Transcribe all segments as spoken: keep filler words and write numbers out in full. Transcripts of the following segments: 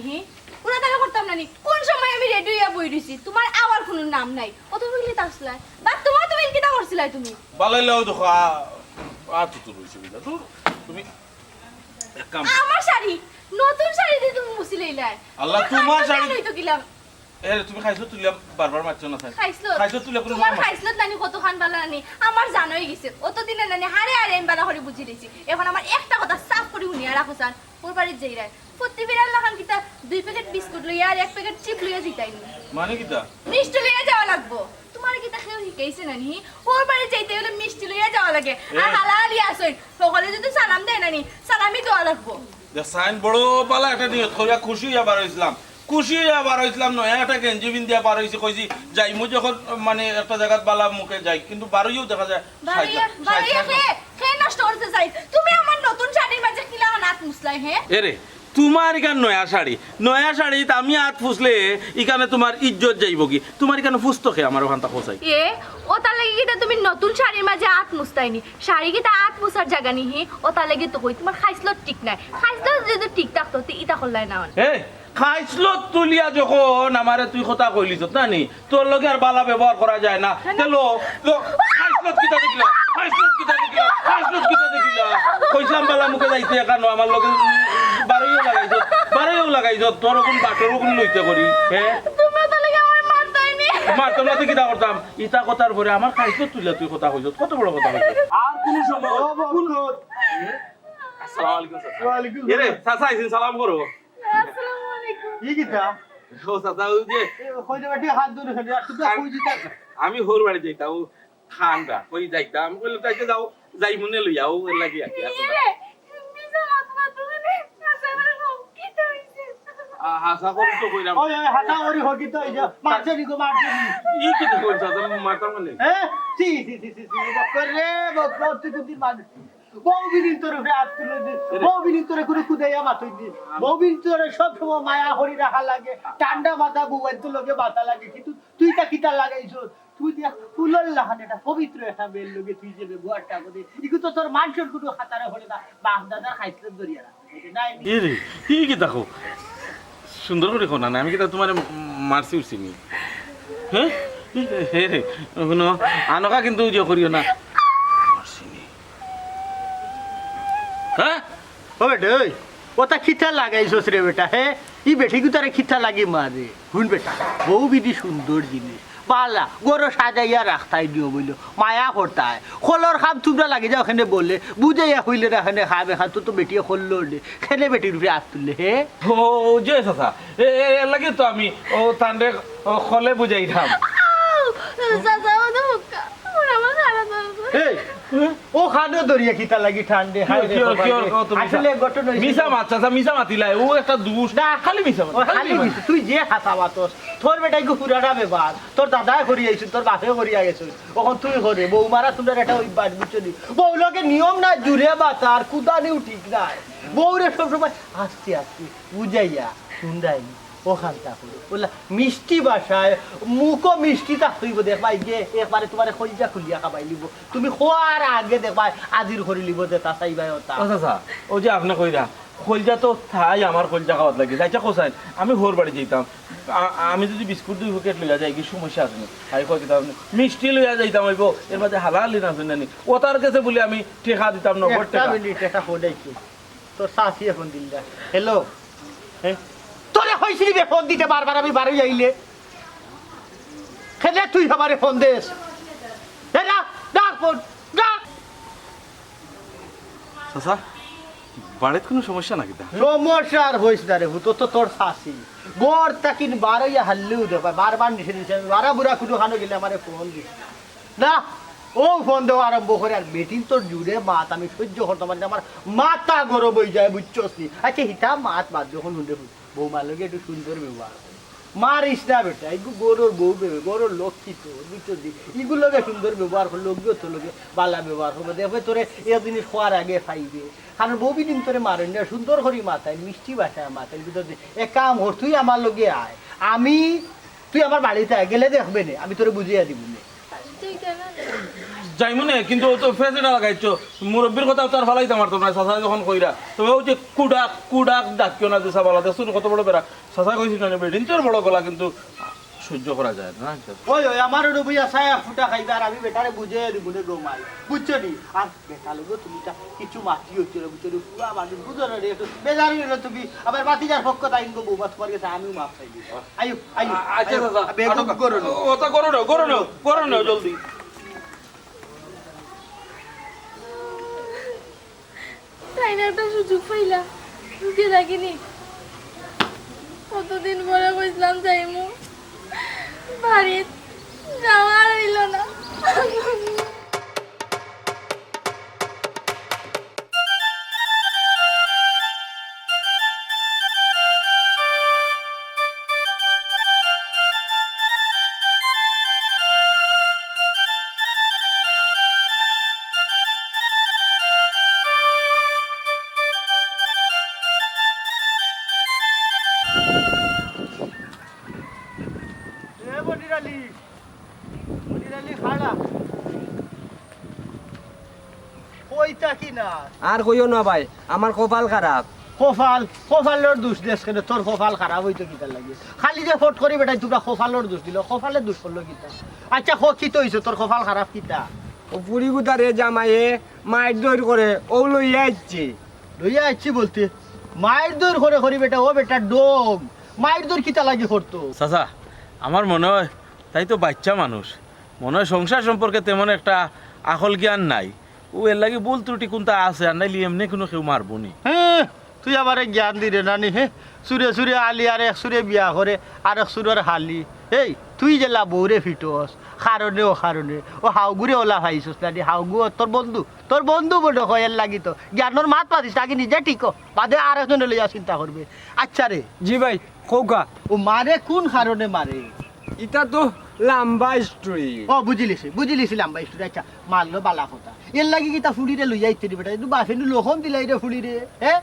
হি, পুরা তারে করতাম না নি? কোন সময় আমি রেডি হইয়া বই রইছি, তোমার আওয়ার কোনো নাম নাই। অত তুমি কিতা আসলায়? বা তোমার তুমি কিতা করছিলায় তুমি? বালাইলাও দেখো, আ-, আ তো তো রইছে বুঝা। দূর, তুমি এক কাম আমার শাড়ি, নতুন শাড়ি দিয়ে তুমি মুছি লইলায়। আল্লাহ, তোমার তোমার শাড়ি শাড়ি। হইতো কিলাম। এ, তুমি খাইছো তুলিয়া বারবার মারছো না, স্যার। খাইছলত? খাইছো তুলিয়া কোনো তোমার মারছো? খাইছলত নানি কতখান বালা নানি? আমার জানা হয়ে গেছে। অত দিনে নানি হারে হারে আমি বালা করে বুঝি লইছি। এখন আমার একটা কথা সাফ করে শুনিয়া রাখো, স্যার। ওর বাড়ির যেই রায়। ফত্তি বিড়াল লাখান কিতা দুই প্যাকেট বিস্কুট লইয়া আর এক প্যাকেট চিপ লইয়া জিতাইনি। মানে কিতা? মিষ্টি লইয়া যাওয়া লাগবো। তোমার কিতা কেউ শিখাইছে নানি? ওর বাড়ি যাইতে হলে মিষ্টি লইয়া যাওয়া লাগে। আর এ। হালালি আসইন। সকলে যদি সালাম দেয় নানি, সালামই দেওয়া লাগবো। দেখছাইন, বড় বালা একটা নিয়ত করিয়া খুশি হইয়া বার হইছিলাম। খুশি হইয়া বার হইছিলাম, নয়া একটা গেঞ্জি পিন্দিয়া বার হইছি, কইছি, যাইমু যখন, মানে, একটা জাগাত বালা মুখে যাই, কিন্তু বার হইয়াও দেখা যায় বাড়িয়ে, সাইডটা, বাড়িয়ে সাইডটা খে, খে নষ্ট করতে চাই। তুমি আমার নতুন শাড়ির মাঝে কিলা আত মুছলাই, হে? এরে, তোমার ইখান নয়া শাড়ি, নয়া শাড়িত আমি আত ফুসলে ইখানে তোমার ইজ্জত যাইবো কি? তোমার ইখানে ফুসতো খে আমার ওখান থাকো চাই। এ, ও তার লাগি কিতা তুমি নতুন শাড়ির মাঝে আত মুছতাইনি? শাড়ি কিতা আত মুছার জাগা নি, হে? ও তার লাগি তো কই, তোমার খাইছলত ঠিক নাই। খাইছলত যদি ঠিক থাকতো, তে ইতা করলাই না অনে। এ, খাইছলত তুলিয়া যখন আমারে তুই কথা কইলিছত না নি, তোর লগে আর বালা ব্যবহার করা যায় না। তে লো, লো, খাইছলত কিতা দেখিলা? খাইছলত কিতা দেখিলা? খাইছলত কিতা দেখিলা? কইছিলাম বালা মুখে যাইতে এখানো আমার লগে, উম, বারইও লাগাইছত, বারইও লাগাইছত, তোর ওগুন বাটর ওগুন লইতে করি, হ্যাঁ? তোমরা তাহলে কি আমার মারতাইনি? মারতাম না তো কিতা করতাম? ইতা কথার পরে আমার খাইছলত তুলিয়া তুই কথা কইছত, কত বড় কথা কইছত। আর কোন সময় ও বকত। আসসালামু আলাইকুম, চাচা। ওয়ালাইকুম এরে, সালাম। চাচা আইছেন, সালাম করো। আসসালামু আলাইকুম। ই কিতা? ও চাচা, ওই যে এ, কই রে বেটি, হাত ধরে ফেলে, আর তুই কই দিতা? আমি হউর বাড়ি যাইতাম, ও ঠান্ডা, কই যাইতাম, কইলে, "তাইকে যাও, যাই মনে লইয়া", ও এর লাগি আর কি, আর কি। এরে, মিছা মাত মাতো কেনে? আচ্ছা, এবারে কও, কিতা হইছে? আ, হাছা করি তো কইরাম। ওই, ওই, হাছা করি হকি তো এই যে, মারছে নি গো, মারছে নি? ই কিতা কইছ, চাচা, মারতাম মানে? হ্যাঁ? ছি, ছি, ছি, ছি, ছি, বক্কর রে, বক্কর, তুই কুদিন মার। বউবিনিন তোর উপরে আত তুলে দি, এরে। বউবিনিন তোরে কুনু কুদাইয়া মাতই দি। বউবিনিন তোরে সব সময় মায়া করি রাখা লাগে, ঠান্ডা মাথা বউয়াইন্তর লগে মাতা লাগে, কিন্তু তুই তা কিতা লাগাইছস? তুই দিয়া ফুলর লাখান একটা পবিত্র একটা মেয়ের লগে তুই যে ব্যবহারটা করে, ইগু তো তোর মানষর কুনু খাতারে পড়ে না, বাপ দাদার খাইছলত ধরিয়া রাখে, বুঝলি না? এরে, ই কিতা কও? সুন্দর করি কও না, না, আমি কিতা তোমারে মারছি উঠছি নি? হ্যাঁ? হে রে, হুনো, আনকা কিন্তু ইয়ে করিও না। মারছি নি? হ্যাঁ? ও বেটা, ওই, ওটা কিতা লাগাইছস রে বেটা, হে? ই বেটি কুতারে কিতা লাগি মারে? হুন বেটা, বউবিনি সুন্দর জিনিস। বালা, ঘরো সাজাইয়া রাখতায় নিয়ম অইলো, মায়া করতায়। খলর কাম তুমরা লাগি যাও কেনে বলে, বুঝাইয়া কইলে না কেনে কাম এখান তো, তো বেটিয়ে করলো নে। কেনে বেটির উপরে আত তুললে, হে? ও, ও যে চাচা, এ, এ, এর লাগি তো আমি, ও, তানরে, ও, খলে বুঝাইরাম। চাচা, ও তো হুক্কা, ওরা আমার খারাপ হয়েছে। এই, ও খানো দরিয়া কিতা লাগি ঠান্ডে, হায় রে কিয়র, কপাল কিয়র, রে। কও তো মিছা। আসলে ঘটনা হইছে মিছা তো। মাত, চাচা, মিছা মাতিলায়, ও একটা দুষ। না। খালি মিছা মাত, ও খালি খালি মিছা। মিছা, তুই যে হাছা মাতস, তোর বেটায় গু পুরানা ব্যবহার, তোর দাদায় করি আইছইন, তোর বাপে করি আইছইন, অখন তুই করে, বউ মারা তুমরার একটা অভ্যাস, বুঝছো নি? বউ লগে নিয়ম নাই, জুরে মাতার, কুদানিও ঠিক নাই। বউরে সব সময় আস্তে আস্তে বুঝাইয়া, শুনরায়নি, অখানতা করো। বুঝলা, মিষ্টি ভাষায়, মুখো মিষ্টি থাকতে অইবো, দেখবায় যে একবারে তুমারে কলিজা খুলিয়া খাবাই লিবো। তুমি খোয়ার আগে দেখবায়, আজির করি লিবো যে তা চাইবায় ওটা। ও চাচা, ও যে আপনে কইরা, কলিজা তো তাই আমার কলিজা খাওয়াত লাগে। যাইতা কও চাইন, আমি হউর বাড়ি যাইতাম। আ-, আমি যদি বিস্কুট দুই প্যাকেট লইয়া যাই, কি সমস্যা আছে নি? তাই কয় কিতা, মিষ্টি লইয়া যাইতাম অইবো, এর মাঝে হালাহালি না শুনে নি। ও তার গেছে বলি আমি টেকা দিতাম, নগদ একটা টেকা। মিনিট, এটা ফোন আইছে। তোর চাচিয়ে ফোন দিলা। হ্যালো? হ্যাঁ? তোরে কইছি নি বে ফোন দিতে বারবার, আমি বারই আইলে। কেনে তুই আমারে ফোন দেস? এ রাখ, রাখ ফোন, রাখ। চাচা, বাড়িত কুনু সমস্যা না কিতা? সমস্যা আর হইস না রে, হুতো তো তোর চাচি। ঘর থাকি বারইয়া হারলেও দেখবায়, বারবার নিষেধ দিছে, আমি বারা বুরা কুনু খানো গেলে আমারে ফোন দিস। না, ও ফোন দেওয়া আরম্ভ করে, আর বেটিন্তর জুরে মাত আমি সহ্য করতাম পারি না, আমার মাথা গরম অইযায়, বুঝছস নি? আচ্ছা, হিতা মাত বাদ যখন হুনরে হুন, বৌমার লগে একটু সুন্দর ব্যবহার কর। মারিস না বেটা, এগু ঘরর বউ বে, ঘরর লক্ষ্মী তো, বুঝছস নি? এগুর লগে সুন্দর ব্যবহার কর, লগে তো লগে বালা ব্যবহার করবো। দেখবে তোরে এক জিনিস কওয়ার আগে পাইবে। কারণ বউবিনিন তোরে মারইন না, সুন্দর করি মাতাইন, মিষ্টি ভাষায় মাতাইন, বুঝছস নি? এক কাম কর, তুই আমার লগে আয়, আমি তুই আমার বাড়িত আয়, গেলে দেখবে নে, আমি তোরে বুঝাইয়া দিমু নে। তুই কেন? যাইমু নে, কিন্তু অউ তো ফেস এটা লাগাইছো। মুরব্বির কথা তো আর ফালাইতাম পারতাম নায়, চাচায় যখন কইরা। তবে অউ যে কুডাক, কুডাক ডাকিও না যে সাবালা, দেখছো নি কত বড় বেড়া। চাচায় কইছিল না, বেটিন্তর বড় গলা কিন্তু সহ্য করা যায় না। ওই, ওই, আমার ওটা বুঝা চায় ফুটা খাইবে, আর আমি বেটারে বুঝাইয়া দিমু নে গো মাই। বুঝছো নি? আর বেটা লোক তুমি তা কিছু মাতি হচ্ছে না, বুঝছো নি? পুয়া মানুষ, বুঝো না রে, একটু বেজার হইলে তুমি আবার বাতিজার পক্ষ তাই গো বৌমা, তোমার কাছে আমিও মাফ চাই দিই। আইও, আইও, আ-, আচ্ছা, আইও। চাচা, বেগুন আটক। গরো না। ও, ওটা গরো না, গরো না, গরো না, জলদি। তাই না একটা সুযোগ পাইলা, ঢুকে থাকিনি। কতদিন পরে কইছিলাম যাইমু, বাড়িত যাওয়া আর হইল না। এ মনির আলী, মনির আলী, খাড়া। কইতা কি না? আর কইও না ভাই, আমার কপাল খারাপ। কপাল, কপালর দোষ দেস কেনে? তোর কপাল খারাপ অইতো কিতার লাগি? খালি যে ফট করি বেটায় তোমরা কপালর দোষ দিলাও, কপালে দোষ করলো কিতা? আচ্ছা, ক, কিতা অইছে তোর কপাল খারাপ কিতা? ও ফুড়িগুতারে জামাইয়ে মাইর দইর করে, অউ লইয়া আইছে। লইয়া আইছি বলতে? মাইর দইর করে করি বেটা, ও বেটা ডগ। মাইর দইর কিতা লাগি করতো? চাচা, আমার মনে হয় তাই তো বাইচ্চা মানুষ, মনে হয় সংসার সম্পর্কে তেমন একটা আকল জ্ঞান নাই। ও এর লাগি ভুল ত্রুটি কুনতা আছে, আর নাইলে এমনে কুনু কেউ মারবো নি। হ্যাঁ, তুই আমারে জ্ঞান দিরে নানি, হে? চুরে চুরে আলি আর এক চুরে বিয়া করে, আর এক চুরর হালি। এই, তুই যেলা বউরে ফিটস, কারণে অকারণে, ও হাউগুরে অলা পাইছস নানি, হাউগু তোর বন্ধু, তোর বন্ধু মনে হয় এর লাগি তো। জ্ঞানর মাত পাতিস, আগে নিজে ঠিক হ, বাদে আর একজনে লইয়া চিন্তা করবে। আচ্ছা রে। জি ভাই, কউক্কা। ও মারে কুন কারণে মারে? ইটা তো লাম্বা story। ও, বুঝিলিছি, বুঝিলিছি লাম্বা story। আচ্ছা, মারলো বালা কথা। এর লাগি কিতা ফুড়িরে লইয়া আইতে রে বেটা? একটু বাফে নু লখম দিলাই রে ফুড়িরে, হ্যাঁ?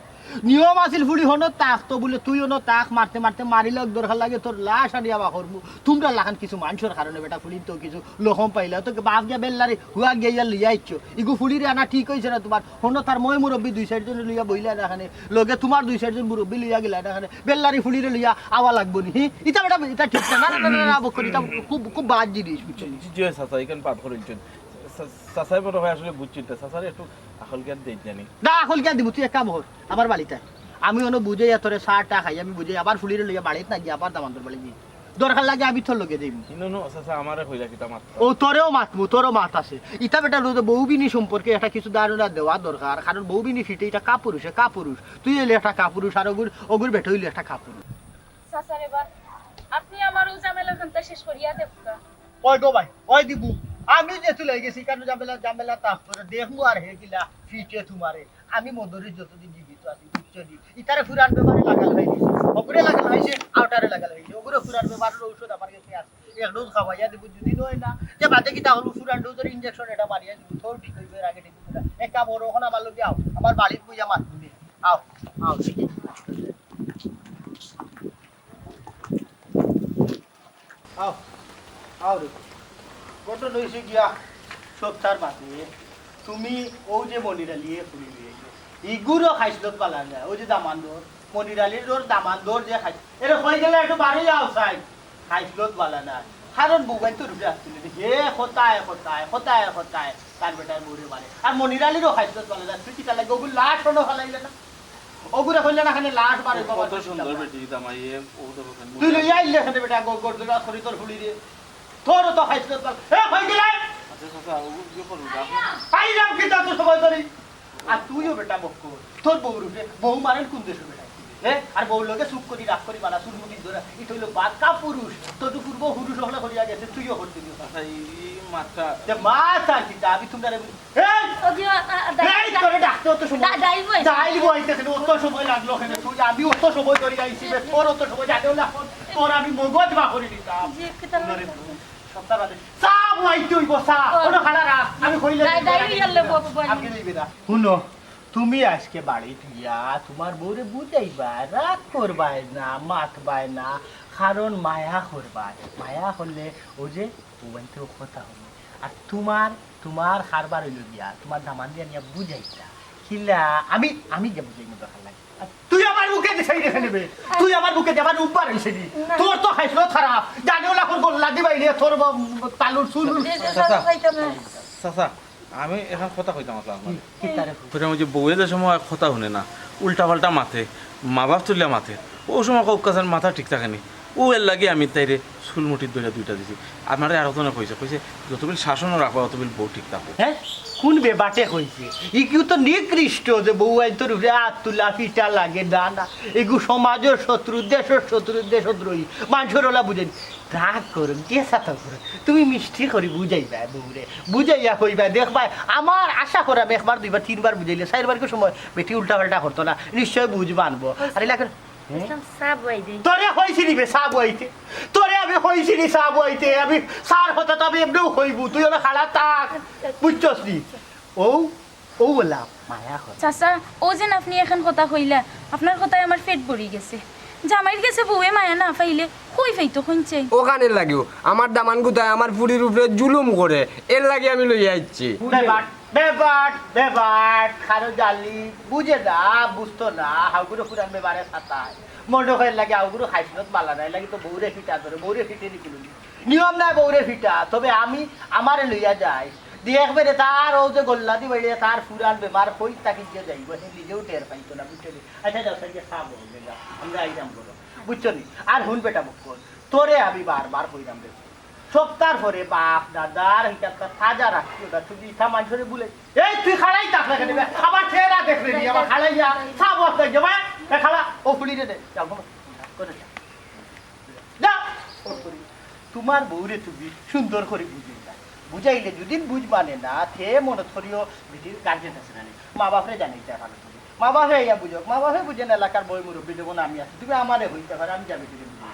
নিয়ম আছিল ফুড়ি হনো তাক তো বুলে তুই হনো তাক মারতে মারতে মারিলে দরকার লাগে তোর লাশ আনিয়া বা করমু। তোমরা লাখান কিছু মানষর কারণে বেটা ফুড়ির তো কিছু লখম পাইলা তো বাফ গিয়া বেল্লারি হুয়া গিয়া ইয়া লইয়া আইছো। ইগু ফুড়িরে আনা ঠিক অইছে না তোমার। হনো তার ময় মুরব্বি দুই চাইরজন লইয়া বইলা না খানে। লগে তোমার দুই চাইরজন মুরব্বি লইয়া গেলা না খানে। বেল্লারি ফুড়িরে লইয়া আওয়া লাগবো নি। হি? ইতা বেটা, ইতা ঠিক না। না, না, না, না, না, বক্কর, ইতা খুব, খুব বাদ জিনিস, বুঝছো? জি, জি, চাচা, ইখান পাঠ করে দিচ্ছেন। চা-, চাচাই মনে হয় আসলে বুঝছেন না। চাচারে একটু আকল জ্ঞান দেই জানি। না, আকল জ্ঞান দিমু, তুই এক কাম কর, আমার বাড়িত আয়। আমি অনো বুঝাইয়া তোরে চা টা খাই, আমি বুঝাই আবার ফুড়িরে লইয়া বাড়িত না গিয়া আবার দামান্দর বাড়ি যাই। দরকার লাগে আমি তোর লগে যাইমু। ইনো নো, চাচা, আমারে কইলা কিতা মাত? ও, তোরেও মাতমু, তোরও মাত আছে। ইতা বেটা লইতে বউ বিনি সম্পর্কে একটা কিছু ধারণা দেওয়া দরকার, কারণ বউ বিনি ফিটে ইটা কাপুরুষ, এ কাপুরুষ। তুই অইলে একটা কাপুরুষ, আর অগুর, অগুর বেটা অইলে একটা কাপুরুষ। চাচা রে বা, আপনি আমার অউ ঝামেলা খানতা শেষ করিয়া দেউক্কা। ওই গো ভাই, ওই দিবু, আমি যে তুলাই গেছি, কেন ঝামেলা, ঝামেলা তাপ করে দেখমু আর হে কিলা ফিটে তোমারে। আমি মদরে যতদিন জীবিত আছি, বুঝছো নি? ইতারে পুরান বেমারে লাগাল অইছে, অগুরে লাগাল অইছে, আউটারে লাগাল অইছে, অগুরে পুরান বেমারর ঔষধ আমার গেছে আছে, এক ডোজ খাওয়াইয়া দিবু, যদি নয় না, তে বাদে কিতা করমু, পুরান ডোজর ইনজেকশন এটা মারিয়া দিবু, তোর ঠিক অইবো, এর আগে ঠিক অইবো না। এক কাম করো, অখন আমার লগে আও, আমার বাড়িত বইয়া মাতমু নে। আও, আও, দেখি। আও, আও রে। ঘটনা অইছে গিয়া, সপ্তাহর বাদে তুমি অউ যে মনির আলীয়ে ফুড়ি লইয়া আইছো, ইগুরও খাইছলত বালা না, অউ যে দামান্দর, মনির আলীর ওর দামান্দর যে খাইছ-, এরে কই গেলা একটু বারই আও চাই, খাইছলত বালা না। কারণ বউবাইন তো রুটে আসছিল, হে কোথায়, কোথায়, কোথায়, কোথায়, তার বেটায় বউরে মারে। আর মনির আলীরও খাইছলত বালা না, তুই কিতা লাগে অগুর লাশ অনো ফালাইলে না? অগুরে কইলে না, খানে লাশ বারে কত সুন্দর বেটি জামাই, এ, ও তো বলছেন, তুই লইয়া আইলে এখানে বেটা, গো-, গর্দনা করি তোর ফুড়িরে। তোরও তো খাইছলত বালা। এ, কই গেলে? আচ্ছা, চাচা, ও ইয়ে করুন, আপনি আইলাম কিন্তু অত সময় ধরি। আর তুইও বেটা বক্কর। তোর বউর উপরে, বউ মারেন কোন দেশে বেটা? হ্যাঁ? আর বউর লগে চুপ করি, রাগ করি, বালা চুল মুঠি ধরে, ইটা অইলো বাদ কাপুরুষ। তোর তো পূর্ব পুরুষ হকলে করিয়া গেছে, তুইও করতে দিও। আচ্ছা, এই, এই মাতটা তে মাত আর কিতা, আমি তোমরা রে-, এই! ও জি, আ, আ, দাই-, এই, তোরে ডাকতে অত সময়। দা-, দাই বই। দাই বই, আইতে কেন? অত সময় লাগলো কেন? তুই, আমি অত সময় ধরে আইছি বে, তোর অত সময় জানেও না এখন। তোর আমি মগজ বার করি দিতাম। জি, কিতা তোরে লাগলো? সপ্তাহ বাদে। চা বওয়াইতে অইবো, চা। ও। কোনো খানা রাখ। আমি কইলে দাই, দিবি, দাই, আমি ইয়াল্লে দিবি না। বউ, বউ, বউ। আমি দিবি না। হুনো, তুমি আইজকে বাড়িত গিয়া তুমার বউরে বুঝাইবায়, রাগ করবায় না, মাতবায় না, কারণ মায়া করবায়। মায়া করলে অউ যে বউবাইন্তে কথা কইন, আর তুমার, তুমার কারবার অইলো গিয়া, তুমার দামান্দরে আনিয়া বুঝাইতা। কিলা, আমি, আমি গিয়া বুঝাইমু দরকার লাগে। আর তুই আমার মুখে দি সাইডে ফেলে বে। তুই আমার মুখে দি, আমার উব্বার অইছে নি। না। তোর তো খাইছলত খারাপ। জানে ওলা কর গল্লা দি বাইরে, তোর ব-, তালুর চুল। চাচা, চাচা, আমি অখন কথা কইতাম আছলাম আপনারে। কিতা রে? কইরাম ওই যে বউয়ে যে সময় কথা হুনে না, উল্টা পাল্টা মাতে, মা বাপ তুলিয়া মাতে, অউ সময় কউক্কা যেন মাথা ঠিক থাকে নি। অউ এরলাগি আমি তাইরে চুল মুঠিত ধরিয়া দুইটা দিছি। আমারে আরকজনে কইছে, কইছে, "যতবিল শাসনো রাখবা, অতবিল বউ ঠিক থাকবো।" হে? কুন বেবাটে কইছে? ইগু তো নিকৃষ্ট যে বউয়াইন্তর উপরে আত তুলা, ফিটা লাগে, না, না। ইগু সমাজর শত্রু, দেশর শত্রু, দেশদ্রোহী। মানষর ওলা বুঝে নি। রাগ করো, যে সাথে করো। তুমি মিষ্টি করি বুঝাইবায় বউরে। বুঝাইয়া কইবায়, দেখবায়, আমার আশা করাম একবার, দুইবার, তিনবার বুঝাইলে, চাইরবার কি সময় বেটি উল্টা পাল্টা করতো না। নিশ্চয় বুঝ মানবো। আর এলাকার বুঝলাম, চা বওয়াই দেই। তোরে কইছি নি বে চা বওয়াইতে? তোরে আমি কইছি নি চা বওয়াইতে? আমি চার কথা তো আমি এমনেউ কইবো, তুই অলা খাড়া থাক, বুঝছস নি? অউ, অউ অলা মায়া কর। চাচা, অউ যেন আপনে এখান কথা কইলা, আপনার কথায় আমার পেট ভরি গেছে। জামাইর গেছে বউয়ে মায়া না পাইলে কই পাইতো কইন চাইন? অখানর লাগিউ আমার দামান গুতায় আমার ফুড়ির উপরে জুলুম করে, এরলাগি আমি লইয়া আইছি। বেবাট, বেবাট, বেবাট, খারো জালি, বুঝে না, বুঝতো না, হাউগুরু ফুরান বেবারে সাতায়। মনে অয় এরলাগি হাউগুরু খাইছলত বালা নায়, এরলাগি তো বউরে ফিটা ধরে, বউরে ফিটে নি কুনুদিন। নিয়ম নায় বউরে ফিটা, তবে আমি আমারে লইয়া যাই। দেখবে রে, তার অউ যে গল্লা দি বাইরে, তার ফুরান বেমার কই থাকি যে যাইবো, হে নিজেউ টের পাইতো না, বুঝছো নি? আচ্ছা, যাও, সাইডে চা বওয়াও, যাও, আমরা আইরাম করো, বুঝছো নি? আর হুন বেটা বক্কর, তোরে আমি বারবার কইরাম রে, সপ্তাহর পরে বাপ দাদার হিসাবটা তাজা রাখছি, ওটা শুধু ইটা মানষরে বলে, এই তুই খাড়াই থাক না কেনে বে? আমার চেহারা দেখলে নি, আমার খাড়াইয়া, চা বওয়াত নাই, যাবা, এ খাড়া, অউ ফুড়িরে দে, যাও, ঘুমা, করে যাও। যাও, অউ ফুড়ি, তুমার বউরে তুমি সুন্দর করি বুঝাইবা। বুঝাইলে যুদি বুঝ মানে না, তে মনো করিও বেটির গার্জেন আছে না নি? মা বাপরে জানাইতে পারো তুমি। মা বাপে ইয়া বুঝো, মা বাপে বুঝে না, এলাকার বয় মুরব্বি যেমন আমি আছি, তুমি আমারে কইতে পারো, আমি যাবে তুমি বুঝো।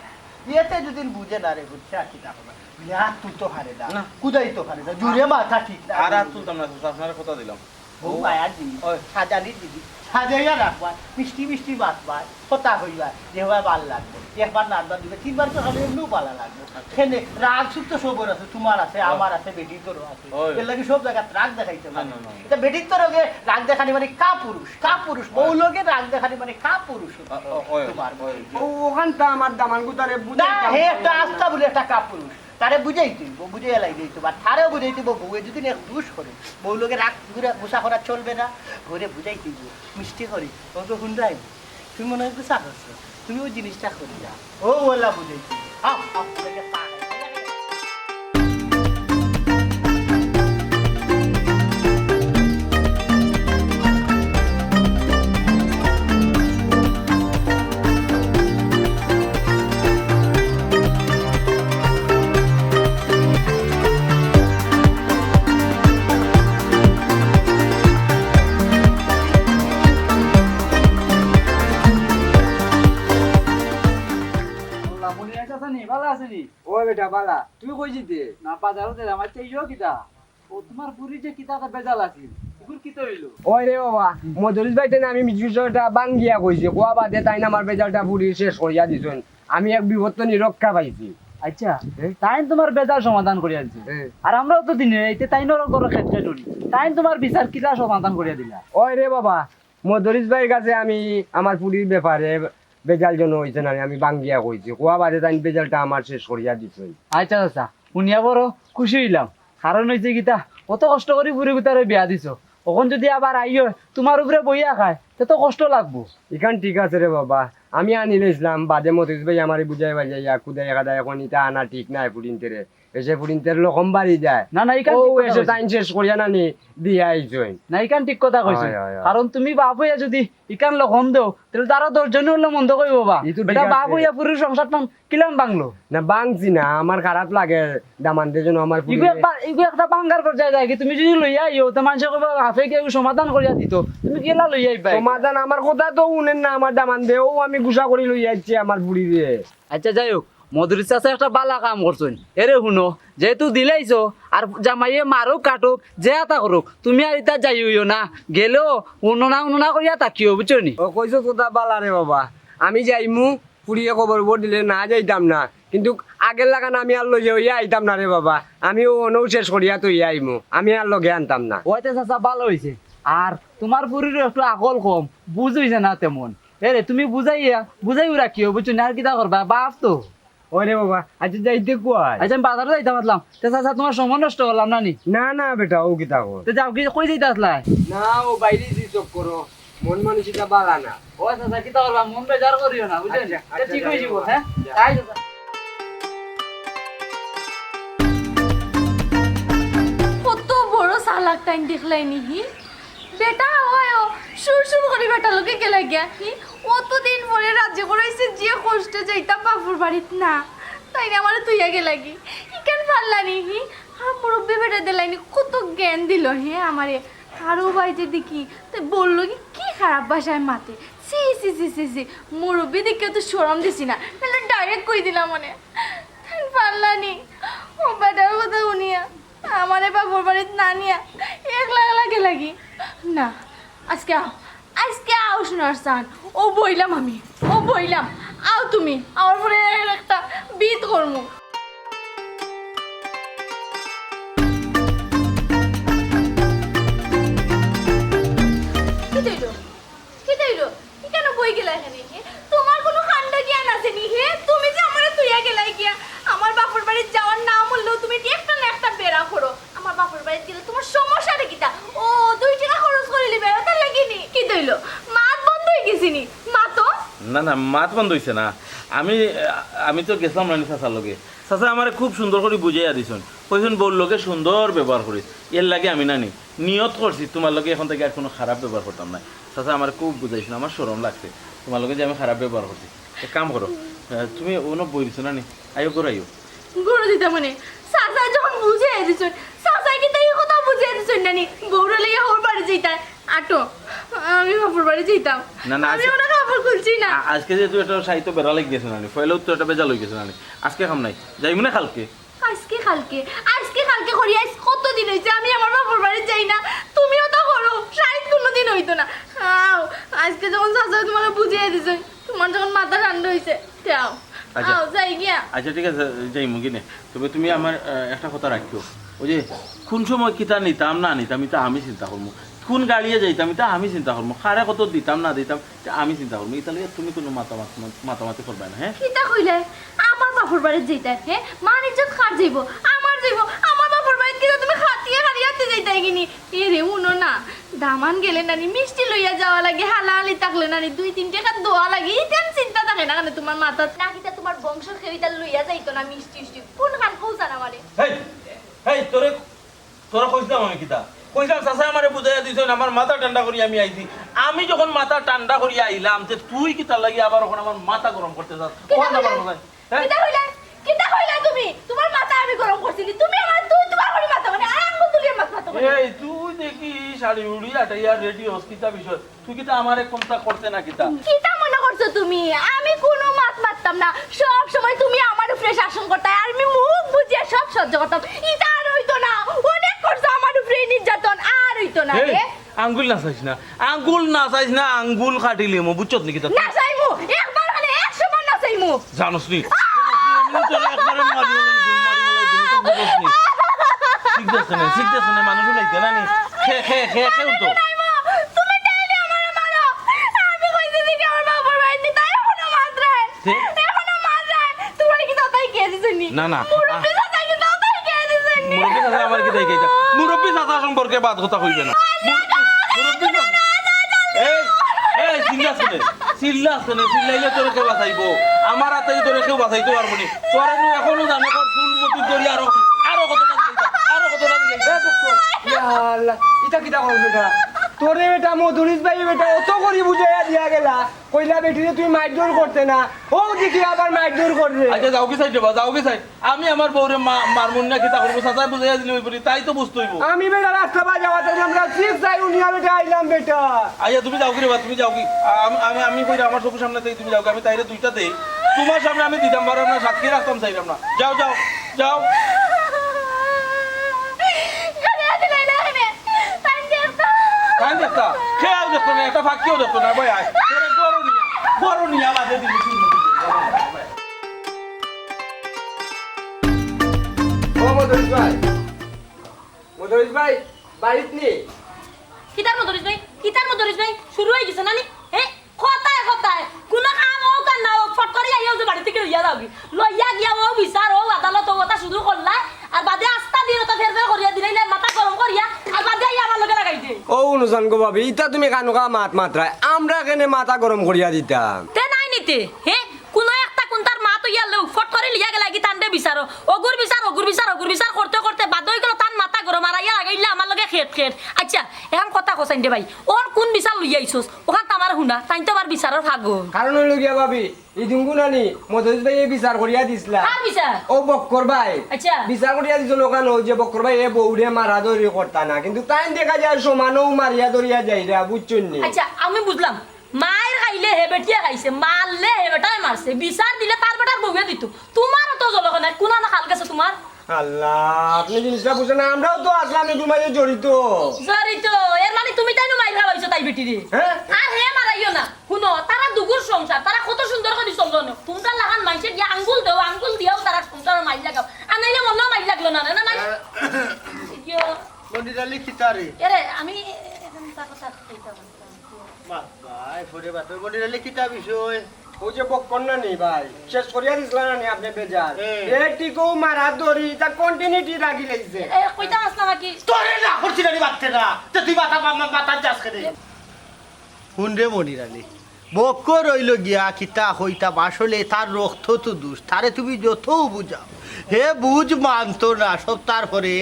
ইয়েতে যুদি বুঝে না রে, বুঝছে আর কিতা করবা? ইয়া তুলতো পারে না, না। কুদাইতো পারে না, জুরে মাথা ঠিক না। আর আত তুলতাম না, চাচা, আপনারে কথা দিলাম। বউ মায়ার জিনিস, ওই। সাজানির জিনিস, সাজাইয়া রাখবা, মিষ্টি মিষ্টি মাতবা, কথা কইবা, যে অয় ভালা লাগবো। একবার না, দুইবার, তিনবার তো খালি এমনেউ ভালা লাগবো। আচ্ছা। কেনে রাগ সুখ তো সবর আছে, তুমার আছে, ওই। আমার আছে, বেটির তোরও আছে। ওই। এরলাগি সব জাগাত রাগ দেখাইতে না, পারে। না, না, না। ইটা বেটির তোর লগে রাগ দেখানি মানে কাপুরুষ, কাপুরুষ। বউ ওই। লগে রাগ দেখানি মানে কাপুরুষ। ও, ও, ওই, তুমার ওই। বউ। ও, অখান তো আমার দামান গুতারে না, বুঝাইতাম হে পারলাম একটা না। আস্তা বলে একটা কাপুরুষ। তারে বুঝাইতে অইবো, বুঝাইয়া লাইলে অইতো। আর তারেও বুঝাইতে অইবো, বউয়ে যুদি এক দুষ করে, বউ লগে রাগ গুরা-, গুসা করা চলবে না। ঘরে বুঝাইতে অইবো, মিষ্টি করি, বউকে হুনরাই। তুমি মনে অয় গুসা করছো, তুমি অউ জিনিসটা করি না। অউ অলা বুঝাইতে অইবো। আও, আও, আল্লাহ, মনির আইছে নি? ভালা আছে নি? ও বেটা, ভালা। তুই কই যিতে? না, বাজারো যাইরাম। আচ্ছা, ইয়ো কিতা? ও, তুমার ফুড়ির যে কিতা একটা বেজাল আছিল, ইগুর কিতা অইলো? ওই রে বাবা, মদরিছ ভাইরে না আমি মিছামিছি একটা ভাঙ্গিয়া কইছি, কওয়া বাদে তাইন আমার বেজালটা ফুড়ির শেষ করিয়া দিছইন। আমি এক বিপদ তনে রক্ষা পাইছি। আচ্ছা, হ্যাঁ? তাইন তুমার বেজাল সমাধান করিয়া দিছে। হ্যাঁ। আর আমরাও তো দিনে রাইতে তাইনর ঘরো খেট খেট উঠি। তাইন তুমার বিচার কিলা সমাধান করিয়া দিলা? ওই রে বাবা, মদরিছ ভাইর কাছে আমি আমার ফুড়ির ব্যাপারে বেজাল যেন অইছে না, আমি ভাঙ্গিয়া কইছি। কওয়া বাদে তাইন বেজালটা আমার শেষ করিয়া দিছইন। আচ্ছা চাচা, হুনিয়া বড় খুশি অইলাম। কারণ অইছে কিতা, অত কষ্ট করি ফুড়ি গুতারে বিয়া দিছো, অখন যুদি আবার আইয়া তুমার উপরে বইয়া খায়, তে তো কষ্ট লাগবো। ইখান ঠিক আছে রে বাবা, আমি আনিলাইছলাম, বাদে মদরিছ ভাই আমারে বুঝাই বাজাইয়া কুদাই কাদাই, অখন ইতা আনা ঠিক নায় ফুড়িন্তরে। এসে ফুড়িন্তর লকম বাড়ি যায়। না, না, ইখান ও ঠিক কথা এসে কইছো। তাইন শেষ করিয়া নানি দিয়া আইছইন। না, ইখান ঠিক কথা কইছো। হয়, হয়, হয়। কারণ তুমি বাপ অইয়া যুদি ইখান লকম দেও, তাইলে তারা দশ জনে অইলে মন্দ কইবো বা। ই তো ঠিক বেটা আছে। বাপ অইয়া ফুড়ির সংসারটা কিলান ভাঙলো? না, ভাঙছি না, আমার খারাপ লাগে দামান্দে যেন আমার ফুড়ি ইগু একবার, ইগু একটা ভাঙ্গার পর্যায়ে যায় কি, তুমি যুদি লইয়া আইও, তে মানষে কইবো, "বাপে কি ইগু সমাধান করিয়া দিত, তুমি কিলা লইয়া আইবা?" সমাধান আমার কথা তো হুনের না, আমার দামান্দে, অউ আমি গুসা করি লইয়া আইছি আমার ফুড়িরে। আচ্ছা, যাই হোক, মদরিছ চাচা একটা ভালা কাম করছইন। এরে হুনো, যেহেতু দিলাইছো, আর জামাইয়ে মারুক কাটুক, যে আতা করুক, তুমি আর ইতা যাইও না, গেলেও উননা উননা করিয়া থাকিও, বুঝছো নি? ও কইছো কথা ভালা রে বাবা, আমি যাইমু, ফুড়িয়ে খবর খবর দিলে না যাইতাম না, কিন্তু আগের লাখান আমি আর লইয়া অইয়া আইতাম না রে বাবা, আমি অউ অনউ শেষ করিয়া থইয়া আইমু, আমি আর লগে আনতাম না। অইতে চাচা ভালা অইছে, আর তুমার ফুরিরও একটু আকল কম, বুঝ অইছে না তেমন। এরে তুমি বুঝাইয়া, বুঝাইও রাখিও, বুঝছো নি? আর কিতা করবা, বাপ তো। ওরে বাবা, আচ্ছা যাইতে কই? আচ্ছা আমি বাজারো যাইতাম আছলাম। তে চাচা তুমার সময় নষ্ট করলাম না নি? না না বেটা, অউ কিতা কর? তে যাও, কি কই যাইতা আছলায়? না, অউ বাইরে যে চক্করো, মন মানসিকতা ভালা না। ও চাচা, কিতা করবা, মন বেজার করিও না, বুঝছো নি? আচ্ছা, তে আচ্ছা, ঠিক অইযিবো, হ্যাঁ? যাও। আই চাচা। কত বড় চালাক তাইন দেখলায় নি হি? বেটা অয়, সুর সুর করি বেটার লগে গেলা গিয়া। হি, অতদিন পরে রাজি করাইছে, যে কষ্টে যাইতাম বাফর বাড়িত না, তাইন আমারে থইয়া গেলা গি। ইখান পারলা নি হি? আর মুরব্বি বেটা দেখলায় নি, কত জ্ঞান দিলো হে আমারে। আরো বাইতে দেখি, তে বউর লগে কি খারাপ ভাষায় মাতে। ছি, ছি, ছি, ছি, ছি। মুরব্বি দেখিয়া তো শরম দিছি না, নাইলে direct কই দিলাম অনে। তাইন পারলা নি, অউ বেটার কথা হুনিয়া আমারে বাফর বাড়িত না নিয়া একলা একলা গেলা গি। না, আইজকে আও, আইজকে আও সোনার চান। অউ বইলাম আমি, অউ বইলাম। আও তুমি, আমার পরে একটা বিত করমু। কিতা অইলো? কিতা অইলো? ইখানো বই গেলায় কেনে হে? তুমার কুনু কাণ্ড জ্ঞান আছে নি হে? তুমি যে আমারে থইয়া গেলায় গিয়া, আমার বাফর বাড়িত যাওয়ার নাম অইলেউ তুমি একটা না একটা বেড়া করো। আমার বাফর বাড়িত গেলে তুমার সমস্যাটা কিতা? ও, দুই টেকা খরচ করিলিবায়, অটার লাগি নি? কিতা অইলো? মাত বন্ধ অইগেছে নি? মাতো। না না, মাত বন্ধ অইছে না। আমি, আমি তো গেছলাম নানি চাচার লগে। চাচায় আমারে খুব সুন্দর করি বুঝাইয়া দিছইন, কইছইন বউর লগে সুন্দর ব্যবহার করিস, এর লাগি আমি নানি নিয়ত করছি তুমার লগে এখন থাকি আর কুনু খারাপ ব্যবহার করতাম না। চাচায় আমারে খুব বুঝাইছইন, আমার শরম লাগছে তুমার লগে যে আমি খারাপ ব্যবহার করছি। এক কাম করো, আহ, তুমি অনো বই দিছো না নি, আইও, ঘরো আইও। ঘরো দিতাম মানে, চাচায় যখন বুঝাইয়া দিছইন, চাচায় কিতা ই কথা বুঝাইয়া দিছইন না নি? বউরে লইয়া হউর বাড়ি যাইতায়, আটো, আমি বাফর বাড়ি যাইতাম। না, না, আমি আজকে অনো কাপড় খুলছি না। আ-, আজকে যেহেতু একটা সাহিত্য বেড়া লাগি গেছে না নি, পয়লাউ তো একটা বেজাল অইগেছে না নি, আজকে কাম নাই, যাইমু না কালকে। আইজকে কালকে, আইজকে কালকে করি, আইজ কতদিন অইছে আমি আমার বাফর বাড়ি যাই না, তুমিও তো করো, সাহিত কুনুদিন অইতো না। আও, আইজকে যখন চাচায় তুমারে বুঝাইয়া দিছইন, তুমার যখন মাথা ঠান্ডা অইছে, তে আও। আচ্ছা। আও, যাই গিয়া। আচ্ছা, ঠিক আছে, যাইমু গিনে। তবে তুমি আমার, আহ, একটা কথা রাখিও, অউ যে কুন সময় কিতা নিতাম না নিতাম, ইতা আমি চিন্তা করমু। কুন গাড়িয়ে যাইতাম, ইতা আমি চিন্তা করমু। কারে কত দিতাম না দিতাম, ইতা আমি চিন্তা করমু। ইতা লইয়া তুমি কুনু মাতামাতি, মাতামাতি করবায় না, হ্যাঁ? কিতা কইলায়? আমার বাফর বাড়িত যাইতায়, হ্যাঁ? মান ইজ্জত কার যাইবো? আমার যাইবো। আমার বাফর বাড়িত কিতা তুমি খাটিয়া খাটিয়া আতে যাইতায় গি নি? এরে, হুনো না, দামান গেলে নানি মিষ্টি লইয়া যাওয়া লাগে, হালাহালি থাকলে নানি দুই তিন টেকা দেওয়া লাগে, ইতান চিন্তা থাকে না কেনে তুমার মাথাত? না কিতা তুমার বংশর কেউ ইতা লইয়া যাইতো না মিষ্টি উষ্টি? কুনখান কও ছাইন আমারে? হেই, হেই, তোরে, তোরে কইছলাম আমি কিতা? কইছলাম চাচায় আমারে বুঝাইয়া দিছইন, আমার মাথা ঠান্ডা করি আমি আইছি। আমি যখন মাথা ঠান্ডা করি আইলাম, তে তুই কিতার লাগি আবার অখন আমার মাথা গরম করতে চাস? কিতা অখন আমার কইলে? মাথায় হ্যাঁ? কিতা কইলায়? কিতা কইলায় তুমি? তুমার মাথা আমি গরম করছি নি? তুমি আমার দুই টুকরা করি মাথা, মানে, আর আঙ্গুল তুলিয়া মাত মাতো মানে। এই, তুই দেখি শাড়ি উড়ি আটাইয়া রেডি হস, কিতা বিষয়? তুই কিতা আমারে কুন্তা করতে না কিতা? কিতা মনে করছো তুমি? আমি কুনু মাত মাততাম না। সব সময় তুমি আমার উপরে শাসন করতায়, আর আমি মুখ বুজিয়া সব সহ্য করতাম। ইতা আর অইতো না। অনেক করছো আমার উপরে এই নির্যাতন, আর অইতো না এই, রে। আঙ্গুল নাচাইস না, আঙ্গুল নাচাইস না, আঙ্গুল কাটিলিমু, বুঝছত নি কিতা? নাচাইমু, একবার মানে একশো বার নাচাইমু। জানোস নি? জানোস নি, আমি তোরে একবারে মারি ফালাই দিমু, মারি ফালাই দিমু, তুই বুঝোস নি? ঠিক আছে না, ঠিক আছে না, মানুষ উলাইতে না নি? খে, খে, খে, খে উঠো। নাচাইমু, তুমি ডেইলি আমারে মারো। আমি কইছি যে কি আমার বাপর বাড়ি নিতায়, এখনো মাতরায়। তে? এখনো মাতরায়। তুমারে কিতা তাই কে দিছইন নি? না, না। মুরব্বি চাচায় কিতা তাই কে দিছইন নি? মুরব্বি চাচায় আমারে কিতা তাই কে দিছইন? মুরব্বি চাচা সম্পর্কে বাদ কথা কইবে না। মুরব্বি, মুরব্বি চাচা। এই, এই, চিল্লাস কেনে? চিল্লাস কেনে? চিল্লাইলে তোরে কে বাঁচাইবো? আমার আত থাকি তোরে কেউ বাঁচাইতো পারবো নি। তোরে নু এখনো জানে কর ফুল মতি ধরি আরো, আরো কত টাকা দিলাম, আরো কত টাকা দিলাম। এ, চুপ কর। ইয়া আল্লাহ, ইতা কিতা করছ বেটা? তোরে বেটা মধুরিছ ভাই বেটা অত করি বুঝাইয়া দিয়া গেলা। কইলা বেটিরে তুই মারধর করতে না, অউ দেখি আবার মারধর কররে। আচ্ছা, যাও গি সাইড রে বা, যাও গি সাইড। আমি আমার বউরে মা-, মারমু না, কিতা করমু, চাচায় বুঝাইয়া দিলে অইবো নি, তাই তো বুঝতে অইবো। আমি বেটা রাস্তা বায় যাওয়া থাকলাম, আমরা ঠিক যাই উনিয়া বেটা আইলাম বেটা। আইয়া তুমি যাও গি রে বা, তুমি যাও গি। আ-, আমি, আমি, আমি কইরা আমার চকুর সামনে থাকি তুমি যাও গি, আমি তাইরে দুইটা দেই। তুমার সামনে আমি দিতাম পারলাম না, সাক্ষী রাখতাম চাইলাম না। যাও, যাও, যাও। তাইন দেখতা, খেয়াল দেখতো না, একটা ফাঁকিও দেখতো না, ভাই আয়। তোরে বড় নিয়া, বড় নিয়া বাদে দিবি তুই। মদরিছ ভাই, মদরিছ ভাই, বাড়িত নি? কিতার মদরিছ ভাই? কিতার মদরিছ ভাই? শুরু অই গেছে না নি? হে? কথায় কথায় কুনু কাম অউক আর না অউক, ফট করি আইয়া অউ যে বাড়ি থাকি লইয়া যাওগি। লইয়া গিয়া অউ বিচার, অউ আদালত, অউ কথা শুরু করলায়, আর বাদে আস্তা দিন অতা ফের ফের করিয়া দিলাইলে, মাথা গরম করিয়া, আর বাদে আইয়া আমার লগে লাগাই দে। ও হুনছাইন গো ভাবি, ইতা তুমি কানুকা মাত মাতরায়, আমরা কেনে মাথা গরম করিয়া দিতাম? তে নাই নিতে, হে? কুনু একটা কুন্তার মাত অইয়া লউ, ফট করি লইয়া গেলাগি তানরে বিচারো। অগুর বিচার, অগুর বিচার, অগুর বিচার করতে করতে বাধ্য অই গেলো তান মাথা গরম, আর আইয়া লাগাইলা আমার লগে খেট খেট। আইচ্ছা, অখন কথা কছাইন দে ভাই, অখন কুন বিচার লইয়া আইছস? অখান তো আমার হুনা, তাইন তো আমার বিচারর ফাগল। কারণ অইলো গিয়া ভাবি, ইদিন গুনানি মদরিছ ভাইয়ে বিচার করিয়া দিছলা। কার বিচার? অউ বক্কর ভাই। আইচ্ছা। বিচার করিয়া দিছইন অখান, অউ যে বক্কর ভাইয়ে বউরে মারাদরি করতা না, কিন্তু তাইন দেখা যায় সমানউ মারিয়া ধরিয়া যাইরা, বুঝছইন নি? আইচ্ছা, আমি বুঝলাম। মাইর খাইলে হে বেটিয়ে খাইছে, মারলে হে বেটায় মারছে, বিচার দিলে তার বেটার বউয়ে দিতো। তুমার অত জ্বলে কেনে, কুনানো খাল গেছে তুমার? আল্লাহ, আপনে জিনিসটা বুঝেন না, আমরাও তো আছলাম ইগুর মাঝে জড়িত। জড়িত? এর মানে তুমি তাইনও মাইর খাওয়াইছো তাই বেটিরে? হ্যাঁ। আর হে মারাইও না। হুনো, তারা দুগুর সংসার, তারা কত সুন্দর করি চললো না। তুমরার লাখান মাইনষে গিয়া আঙ্গুল দেও, আঙ্গুল দিয়াও তারা সংসারো মাইর লাগাও। আর নাইলে মনও মাইর লাগলো না রে, না নাই? ইয়ো। মনির আলী কিতা রে? এরে, আমি অখন তার কথা কইতাম। বাবা, এ ফোনে বাদ দে। মনির আলী, কিতা বিষয়? অউ যে বক্কর না নি ভাই, শেষ করিয়া দিছলা না নি আপনে বেজার? হুম। এ টিকো মারাদরি, তা continuity রাখি লাইছে। এ, কইতাম আছলাম আর কি। তোরে না করছি না রে, মাততে না। তে তুই মাথা, মা-, মা-, মাথার যাস কেনে? হুন রে মনির আলী, বক্কর অইলো গিয়া কিতা কইতাম, আসলে তার রক্ত তো দুষ, তারে তুমি যতউ বুঝাও, হে বুঝ মানতো না। সব তার পরে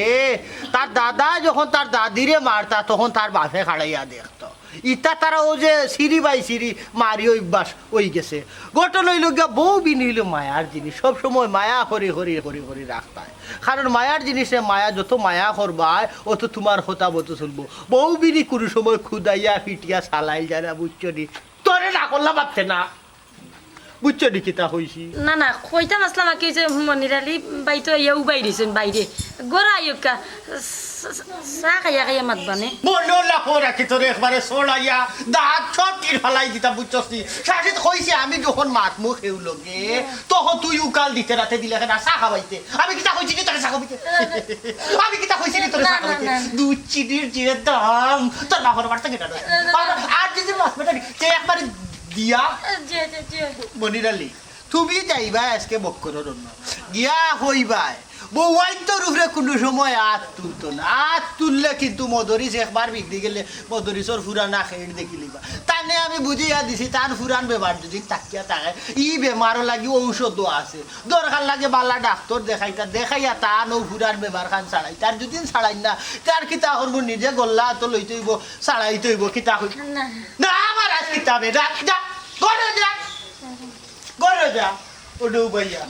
তার দাদায় যখন তার দাদিরে মারতা, তখন তার বাপে খাড়াইয়া দেখতো। ইতা তারা অউ যে সিঁড়ি বাই সিঁড়ি মারি অভ্যাস অই গেছে। ঘটনা অইলো গিয়া বউ বিনি অইলো মায়ার জিনিস, সব সময় মায়া করি, করি, করি, করি রাখতায়। কারণ মায়ার জিনিসে মায়া, যত মায়া করবায়, অত তুমার কথা মতো চলবো। বউ বিনি কুনু সময় খুদাইয়া ফিটিয়া চালাইল যায় না, বুঝছো নি? তোরে না করলা পারতে না। বুঝছো নি কিতা কইছি? না, না, কইতাম আছলাম আর কি যে মনির আলী ভাই তো ইয়া উবাই রইছইন বাইরে। ঘরো আইউক্কা, চা, চা, চা খাইয়া খাইয়া মাতবানে। মনো না পড়া কি তোরে একবারে ছড়াইয়া দাঁত সব টির ফালাই দিতাম, বুঝছস নি? শাশিত কইছে আমি যখন মাতমু কেউর লগে, তখন তুই উকাল দিতে রাতে দিলে কেনে চা খাওয়াইতে। আমি কিতা কইছি নি তোরে চা খাওয়াইতে? আমি কিতা কইছি নি তোরে চা খাওয়াইতে? না, না। দুধ চিনির যে দাম, তোর বাপর বাড়িতে কিনা নয়। আর, আর যদি মাছ বেটা তে একবারে দিয়া। জি, জি, জি। মনির আলী, তুমি যাইবায় আজকে বক্করর অনো। গিয়া কইবায়, বউয়াইন্তর উপরে কুনু সময় আত তুলতো না। আত তুললে কিন্তু মদরিছ একবার বিগড়ি গেলে মদরিছর ফুরানা খেইট দেখিলিবা। তানে আমি বুঝাইয়া দিছি, তান ফুরান বেমার যদি থাকিয়া থাকে, ই বেমারর লাগি ঔষধও আছে। দরকার লাগে বালা ডাক্তর দেখাইতা, দেখাইয়া তান অউ ফুরান বেমার খান ছাড়াইতা। আর যদি ছাড়াইন না, তে আর কিতা করমু, নিজে গল্লা আতো লইতে অইবো, ছাড়াইতে অইবো, কিতা কই? না। না, আমার আজ কিতা বে, যা, যা, ঘরো যা। ঘরো যা, অডু ভাইয়া।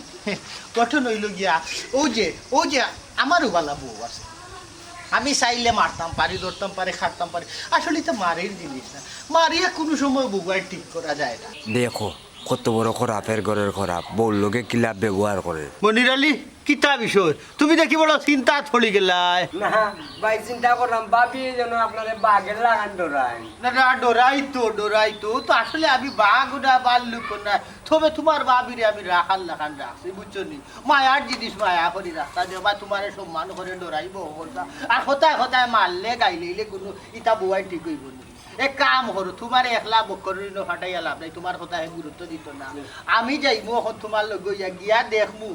ঘটনা অইলো গিয়া, অউ যে, অউ যে, আমারও বালা বউ আছে। আমি চাইলে মারতাম পারি, ধরতাম পারি, খাটতাম পারি। আসলে ইতা মারির জিনিস না। মারিয়া কুনু সময় বউয়াইর ঠিক করা যায় না। দেখো, কত বড় খরাপের ঘরের খরাপ, বউর লগে কিলা ব্যবহার করে। মনির আলী, কিতা বিষয়? তুমি দেখি বড় চিন্তাত পড়ি গেলায়। না ভাই, চিন্তা করলাম, ভাবি যেন আপনারে বাঘের লাখান ডরায়। না, না, ডরাই তো, ডরাই তো। তো আসলে আমি বাঘ না, ভাল্লুক না। তবে তুমার ভাবিরে আমি রাখাল লাখান রাখছি, বুঝছো নি? মায়ার জিনিস মায়া করি রাখতা, যে বা তুমারে সম্মান করে ডরাইবো, বলতা। আর কথায় কথায় মারলে, গাইলাইলে কুনু ইতা বউয়াইর ঠিক অইবো নি। এক কাম করো, তুমারে একলা বক্করর ইনো ফাটাইয়া লাভ নাই, তুমার কথা হে গুরুত্ব দিতো না। আমি যাইমু অখন তুমার লগে অইয়া গিয়া দেখমু,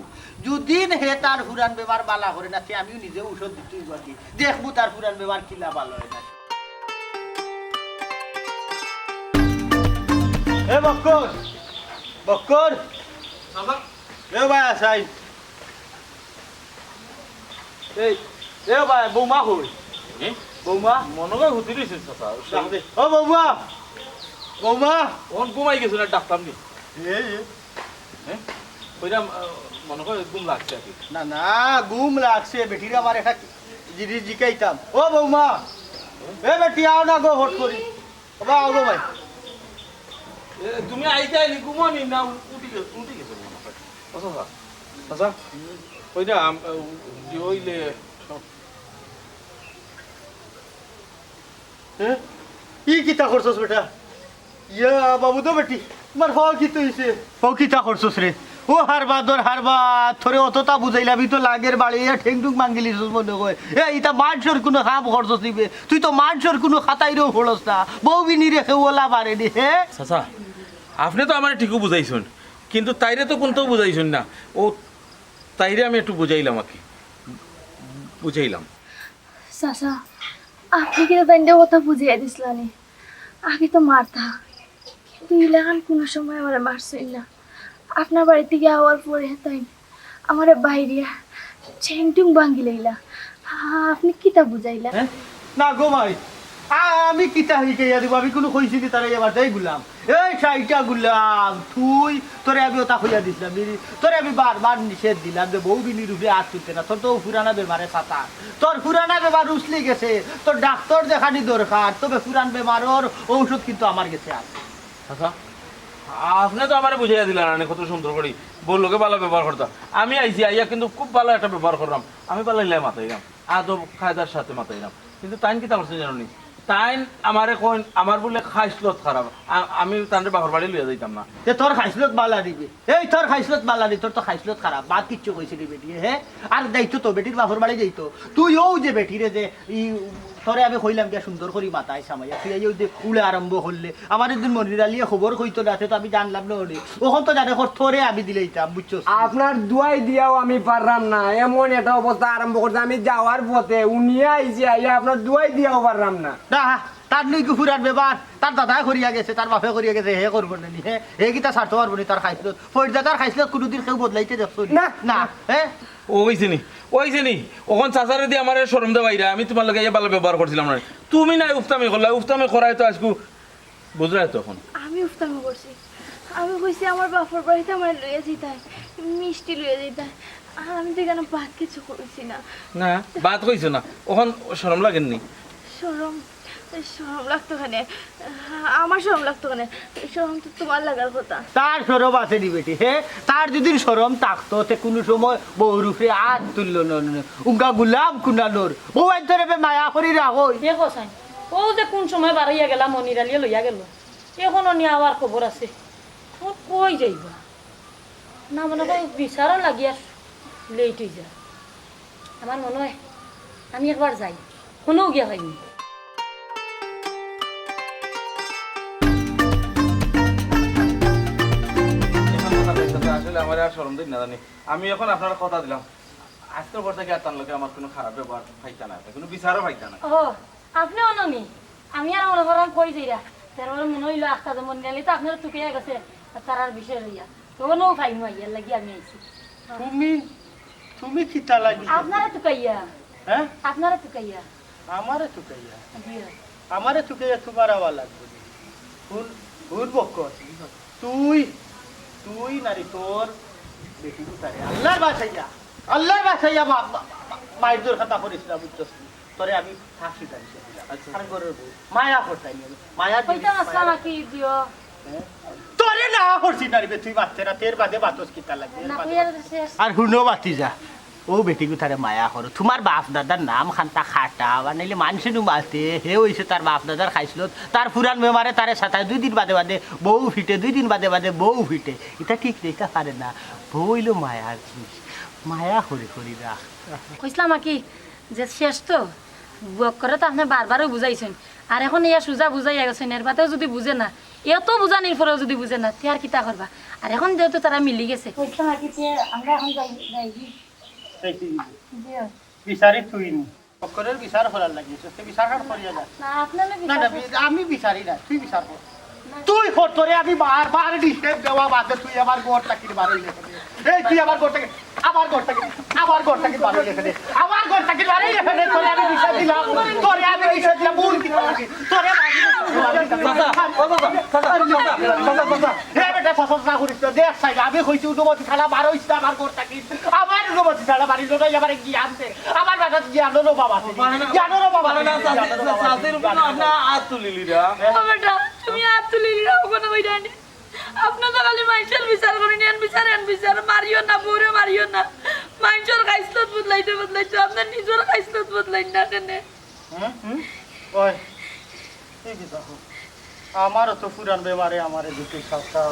যুদিন হে তার ফুরান বেমার বালা করে না, তে আমিও নিজে ঔষধ দিতে অইবো আর কি। দেখমু তার ফুরান বেমার কিলা বালা অয় না। এ বক্কর, বক্কর। বাবা। এ ভাই, আছাই। এই, এ ভাই, বৌমা কই? এ? বৌমা? মনো কয় হুতি রইছে, চাচা। ডাক দে। ও বৌমা! বৌমা! অখন ঘুমাই গেছে না, ডাকতাম নি। এ, এ। হ্যাঁ? কইরাম, আহ, মনো কয় ঘুম লাগছে আর কি। না, না, ঘুম লাগছে, বেটিরে আমার একটা জিনিস জিকাইতাম। ও বৌমা! এ বেটি, আও না গো, হট করি। ও বা, আও গো ভাই। এ, তুমি আইতে আইলি, ঘুমানি না, উঠি গেছে, উঠি গেছে মনে হয়। আচ্ছা, আচ্ছা। আচ্ছা, ওই না, আম, উ, কি হইলে? হ্যাঁ? ই কিতা করছস বেটা? ইয়া, বাবু তো বেটি, তোমার হওয়া কিতা হইছে? ও কিতা করছস রে? ও হারবা দর হারবা, তোরে অততা বুঝাইলাম, ই তো লাগের বাড়ি, ইয়া ঠেং টুং ভাঙ্গিলিছস মনে কয়। এ, ইতা মানষর কুনু কাম করছস নি বে? তুই তো মানষর কুনু খাতাইরেও পড়স না। বউ বিনিরে কেউ ওলা পারেনি, হে? চাচা, আপনে তো আমারে ঠিকউ বুঝাইছইন, কিন্তু তাইরে তো কুন্তাউ বুঝাইছইন না। ও, তাইরে আমি একটু বুঝাইলাম আর কি, বুঝাইলাম। চাচা, আপনে কিতা তাইনরে কথা বুঝাইয়া দিছলা নি? আগে তো মারতা, কিন্তু ইলাখান কুনু সময় আমারে মারছইন না। আপনার বাড়ি থাকি আওয়ার পরে তাইন আমারে বাইরিয়া ঠেং টুং ভাঙ্গিলাইলা। আপনে কিতা বুঝাইলা? হ্যাঁ? না গো মাই, আ-, আমি কিতা হিকাইয়া দিমু? আমি কুনু কইছি নি তারে এবার যাই গুলাম? এই সাইটা গুলাম, তুই, তোরে আমি ওটা কইয়া দিছলাম, তোরে আমি বারবার নিষেধ দিলাম যে বউ বিনির উপরে আত তুলতে না, তোর তো পুরানা বেমারে সাতা, তোর পুরানা বেমার উছলি গেছে, তোর ডাক্তর দেখানি দরকার, তবে পুরান বেমারর ঔষধ কিন্তু আমার গেছে আছে। চাচা, আপনে তো আমারে বুঝাইয়া দিলা না নি কত সুন্দর করি বউর লগে ভালা ব্যবহার করতা। আমি আইছি, আইয়া কিন্তু খুব ভালা একটা ব্যবহার করলাম। আমি ভালা ইলাই মাতাইলাম, আদব কায়দার সাথে মাতাইলাম। কিন্তু তাইন কিতা করছইন জানো নি? তাইন আমারে কইন, আমার বুলে খাইছলত খারাপ, আ-, আমি তানরে বাপর বাড়ি লইয়া যাইতাম না। তে তোর খাইছলত ভালা নি বে? এই তোর খাইছলত ভালা নি, তোর তো খাইছলত খারাপ। বাদ কিচ্ছু কইছে নি বেটিয়ে, হে? আর যাইতো তো, বেটির বাপর বাড়ি যাইতো। তুই অউ যে বেটিরে যে ই, তোরে আমি কইলাম গিয়া সুন্দর করি মাতাইছ আমারে, তুই এই যে উলে আরম্ভ করলে। আমার একদিন মনির আলীয়ে খবর কইতো না, তে তো আমি জানলাম না ওরে। অখন তো জানে কর, তোরে আমি দিলাইতাম, বুঝছস? আপনার দুয়াই দিয়াও আমি পাররাম না, এমন একটা অবস্থা আরম্ভ করছে, আমি যাওয়ার পথে উনিয়া আইছে, আইয়া আপনার দুয়াই দিয়াও পাররাম না। না, তার নইকি পুরান বেমার, তার দাদায় করিয়া গেছে, তার বাপে করিয়া গেছে, হে করবো না নি, হে, হে কিতা ছাড়তো পারবো নি, তার খাইছলত, ফরিদা তার খাইছলত কুনুদিন কেউ বদলাইতে দেখছো নি? না। না, হে? ও অইছে নি, অইছে নি, অখন চাচারে দি আমারে শরম দেওয়াইরা, আমি তুমার লগে ইয়া ভালা ব্যবহার করছিলাম না। তুমি নাই উফতামি করলা, উফতামি করায় তো আইজকু বুঝরায় তো অখন। আমি উফতামি করছি, আমি কইছি আমার বাপর বাড়িত আমারে লইয়া যাইতায়, মিষ্টি লইয়া যাইতায়, আমি তো ইখানো বাদ কিছু কইছি না। না, বাদ কইছো না, অখন শরম লাগের নি? শরম, শরম লাগতো কেনে? আমার শরম লাগতো কেনে? শরম তো তুমার লাগার কথা। তার শরম আছে নি বেটি, হে? তার যদি শরম থাকতো, তে কুনু সময় বউর উপরে আত তুললো না, না, না। উঙ্গা গুলাম কুনানোর। বউ আইন তোরে বে মায়া করি রাখো। এ কসাই, ও যে কুন সময় বারইয়া গেলা, মনির আলীয়ে লইয়া গেল। অখনো নি আওয়ার খবর আছে। ও কই যাইবা? না মনে কয় বিচারও লাগিয়া late অই যায়। আমার মনে হয় আমি একবার যাই, কোনও গিয়া পাইনি। আসলে আমার আর শরম দিন না জানি। আমি অখন আপনারে কথা দিলাম, আজকের পর থাকি আর তার লগে আমার কুনু খারাপ ব্যবহার পাইতা না, কুনু বিচারও পাইতা না। ও, আপনে অনো নি? আমি আর মনে করাম কই যাইরা। তার মানে মনে অইলো আখতা যে মনির আলী তো আপনারে তুকাইয়া গেছে, আর তার আর বিষয় লইয়া। তো অনো পাইমু আইয়ার লাগি আমি আইছি। তুমি, তুমি কিতা লাগি? আপনারে তুকাইয়া। হ্যাঁ? আপনারে তুকাইয়া। আমারে তুকাইয়া? জি। আমারে তুকাইয়া তুমার আওয়া লাগবো নি? হুন, হুন বক্কর। তুই, তুই নারে তোর বেটি গুতারে। আল্লার বাচাইয়া, আল্লার বাচাইয়া মা-, মা-, মা-, মাইর দর খাতা করিস না, বুঝছস নি? তোরে আমি ফাঁসি টানছি দিলাম। আচ্ছা। আর ঘরের বউ, মায়া করতাই নি আমি। মায়া কইতাম দিবি, আসলাম মায়া আর কি দিও। হ্যাঁ? তোরে না করছি না রে বে, তুই মাততে না, তের বাদে বাতস কিতা লাগে, এর না, বাদে কইয়া বাতস। দিছে। আর হুনো বাতিজা, ও বেটি গুতারে মায়া করো, তুমার বাপ দাদার নাম খান্তা খাটা, বা নাইলে মানষে নু মাতে, হে অইছে তার বাপ দাদার খাইছলত, তার পুরান বেমারে তারে সাতায় দুই দিন বাদে বাদে বউ ফিটে, দুই দিন বাদে বাদে বউ ফিটে। ইতা ঠিক নি, ইতা পারে না। বউ অইলো মায়ার জিনিস, মায়া করি করি রাখ। কইছলাম আর কি, যে শেষ তো, বক্করে তো আপনে বারবারও বুঝাইছইন। আর অখন ইয়া সুজা বুঝাইয়া গেছইন, এর বাদেও যুদি বুঝে না, এত বুঝানির পরেও যুদি বুঝে না, তে আর কিতা করবা? আর অখন যেহেতু তারা মিলি গেছে। বুঝছো নাকি? তে আমরা অখন যাই, যাই কি? এই তুই জি। বিচারি তুই নি। বক্করের বিচার করার লাগি, সত্যি বিচার করিয়া যা। না, আপনারা না, না, বিচার বি-, আমি বিচারি না, তুই বিচার কর। তুই কর, তোরে আমি বারবার নিষেধ দেওয়া বাদে তুই আমার ঘর থাকি বারইলে কেনে? এই তুই আমার ঘর থাকি, আমার ঘর থাকি, আমার ঘর থাকি বারইলে কেনে? আমার ঘর থাকি বারইলে কেনে? তোরে আমি নিষেধ দিলাম, তোরে আমি নিষেধ দিলাম, ভুল কি তোর? তোরে আমি চাচা, ও চাচা, চাচা, চাচা, চাচা, চাচা। এ বেটা, চাচা, চাচা করিস না। দেখ সাইড, আমি কইছি অনুমতি ছাড়া বারইস না আমার ঘর থাকি। আমার অনুমতি ছাড়া বারইস না, আমারে জ্ঞান দে। আমার বেটার জ্ঞানর অভাব আছে। পারে না। জ্ঞানর অভাব আছে। পারে না, চাচা, জ্ঞানর অভাব আছে। চাচার উপরে আপনি আত তুলিলি না। ও বেটা, তুমি আত তুলিলি না, অখন কইরা নি। আপনে তো খালি মাইনষর বিচার করইন, এন বিচার, এন বিচার, মারিও না, বউরে মারিও না। মাইনষর খাইছলত বদলাইতে বদলাইতে আপনার নিজর খাইছলত বদলাইন না কেনে? হুম, হুম। ওই, এই যে দেখো, আমারও তো পুরান বেমারে আমারে দিতে সরকার।